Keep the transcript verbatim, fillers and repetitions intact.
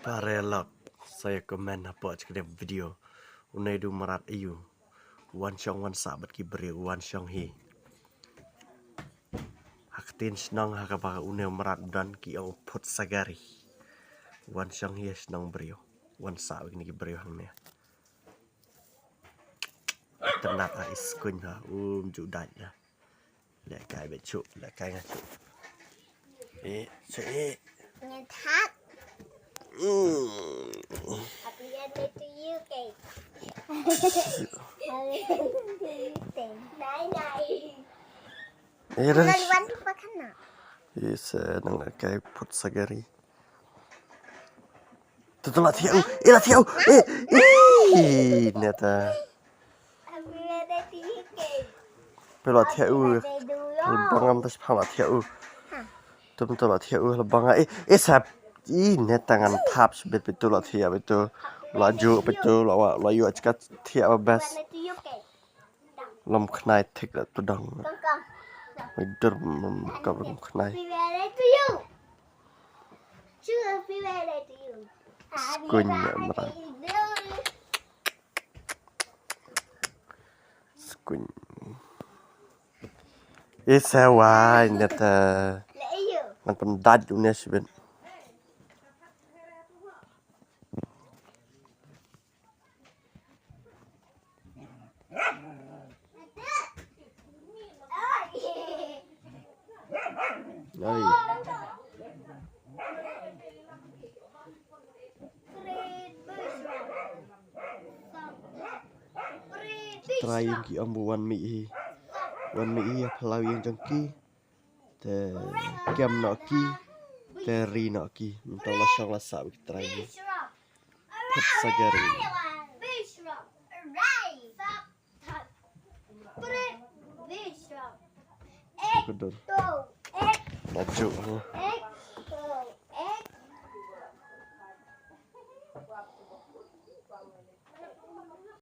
Paralok, sa ïa comment hapoh jong kane ka video. Une u mrad aiu? Wan shong wan sah bad ki briew, wan shong hi. Ha ka ktien shnong ha kaba une u mrad u don ki ong phut sagari. Wan shong hi shnong briew. Wan sah bad kine ki briew hangne. Tynat ha i skuin ha, um ju dait na. Leh kai bad shu, leh kai nga shu. Eh, shu eh. Ngan thak. Hmm. Happy birthday to you, cake. Happy birthday to you, cake. Nai, nai. Eh, dah. Nai, wan tu pakan nak. Yes, eh, nang leh kai phut sagari. Tu tu la thiah u. Eh, la thiah u. Eh, eh, neta. Pe la thiah u. Bang am tas pha la thiah u. Tum tu la thiah u la bang. Eh, eh, sap. I neta ngan thap sbet pe tu la thiah pe tu. La ju pe tu la wa la yu achka thiah ba best. Lam khnai thik la tu dang. Dur ka lam khnai. Skuin ïa mrad. Skuin. Isa wai neta. Ngan pyndait une sbet. Ai. Trai ïing ki ong ba wan mih hi. Wan mih hi ha phyllaw ïing jong ki. Te kem noh ki. Te ri noh ki. Mynta la shong la sah ki trai ïing. Phut sagari. Ka dur. La juk ha.